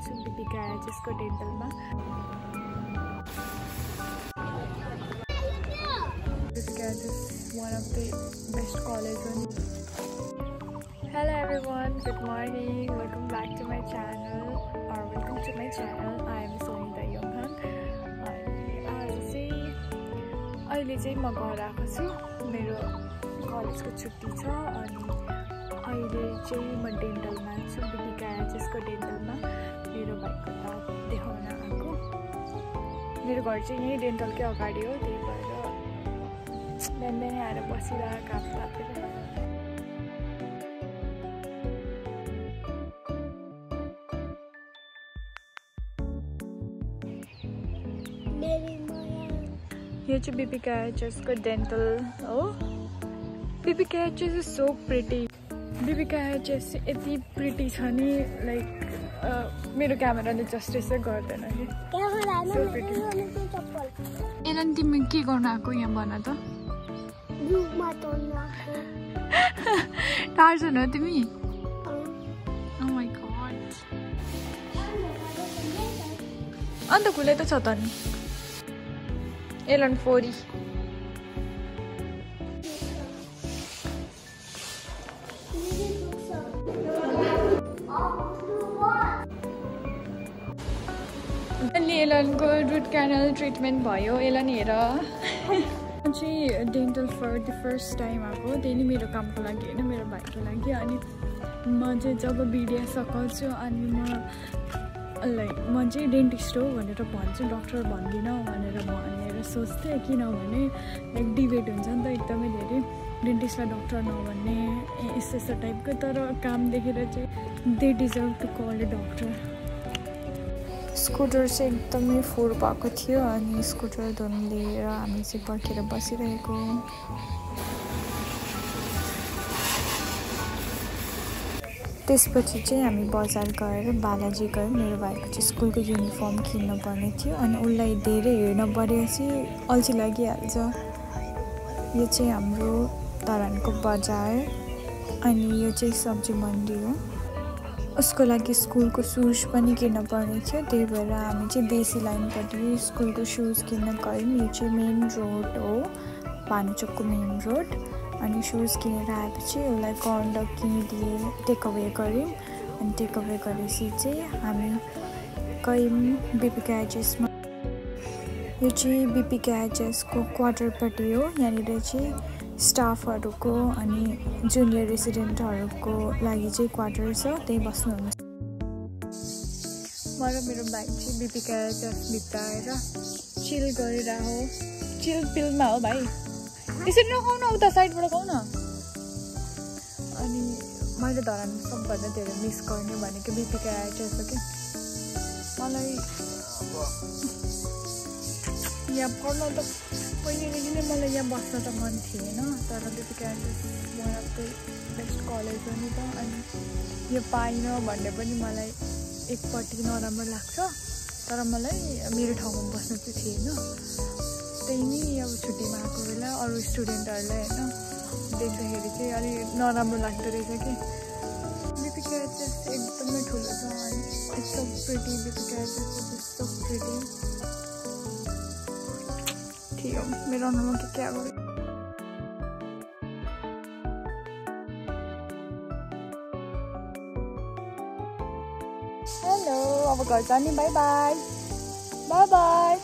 छु दीपिका एचएसको डेन्टलमा। Deepika HS one of the best colleges. Hello everyone, good morning. Welcome back to my channel, or welcome to my channel. I am Sonita Yonghang. अहिले चाहिँ म घर आएको छु। मेरो कलेजको छुट्टी छ अनि अहिले चाहिँ म डेन्टलमा छु दीपिका एचएसको डेन्टलमा। मेरो भाइको दाँत देखाउन आएको। मेरो घर चाहिँ यही डेन्टलकै अगाडि हो, त्यही भएर बिहान बिहानै आएर बसिरहेको काम तापेर। यो चाहिँ दीपिका एचएसको डेन्टल हो। Deepika HS is so pretty. Deepika HS यति प्रिटी छ नि, लाइक मेरो क्यामेराले जस्टिसै गर्दैन कि। So pretty. एलन तिमी के गर्न आएको यहाँ भन त? टार्जन हो तिमी? Oh my god। अन्त खुले त छ त नि। एलन फोरी। अनि एलनको रुट क्यानल ट्रिटमेन्ट भयो। एलन हेर चाहिँ dental for the first time आएको, त्यही नै मेरो कामको लागि होइन, मेरो भाइको लागि। अनि म चाहिँ जब भिडियो सघाउँछु अनि म चाहिँ डेन्टिस्ट हो भनेर भन्छु, डक्टर भन्दिनँ भनेर सोच्थेँ। किनभने लाइक डिबेट हुन्छ नि त एकदमै धेरै, डेन्टिस्टलाई डक्टर नभन्ने यस्तो टाइपको। तर काम देखेर चाहिँ they deserve to call a doctor. Scooter चाहिँ एकदमै फोहोर भएको थियो अनि स्कुटर धुन लिएर हामी चाहिँ पर्खेर बसिरहेको। त्यसपछि चाहिँ हामी बजार गएर बालाजी गयौँ। मेरो भाइको चाहिँ स्कुलको युनिफर्म किन्नु पर्ने थियो अनि उसलाई धेरै हेर्न परेपछि अल्छी लागिहाल्छ। यो चाहिँ हाम्रो धरानको बजार अनि यो चाहिँ सब्जी मन्डी हो। उसको लागि स्कुलको सुज पनि किन्न पर्ने थियो, त्यही भएर हामी चाहिँ देशी लाइनपट्टि स्कुलको सुज किन्न गयौँ। यो चाहिँ मेन रोड हो, भानुचोकको मेन रोड। अनि सुज किनेर आएपछि उसलाई कर्नडक किनिदिए, टेकअवे गऱ्यौँ। अनि टेकअवे गरेपछि चाहिँ हामी गयौँ दीपिका एचएसमा। यो चाहिँ दीपिका एचएसको क्वार्टरपट्टि हो। यहाँनिर चाहिँ स्टाफहरूको अनि जुनियर रेसिडेन्टहरूको लागि चाहिँ क्वार्टर छ, त्यही बस्नुहुन्छ। म र मेरो भाइ चाहिँ दीपिका एचएसभित्र आएर चिल गरिरहेको। चिल पिलमा हो भाइ, यसरी नखाउ न, उता साइडबाट खाउ न। अनि मैले धरान सबभन्दा धेरै मिस गर्ने भनेको दीपिका एचएस हो कि। मलाई यहाँ पढ्न त पहिलेदेखि नै मलाई यहाँ बस्न त मन थिएन, तर Deepika HS one of the best college हो नि त। अनि यो पाइनँ भन्ने पनि मलाई एकपट्टि नराम्रो लाग्छ, तर मलाई मेरो ठाउँमा बस्न चाहिँ थिएन। त्यही नै अब छुट्टीमा आएको बेला अरू स्टुडेन्टहरूलाई होइन देख्दाखेरि चाहिँ अलिक नराम्रो लाग्दो रहेछ कि। दीपिका एचएस एकदमै ठुलो छ अनि it's so pretty. Deepika HS is so pretty. ठिक हो, मेरो अनुहारमा के क्या गर्यो। हेलो, अब घर जाने। By by by by.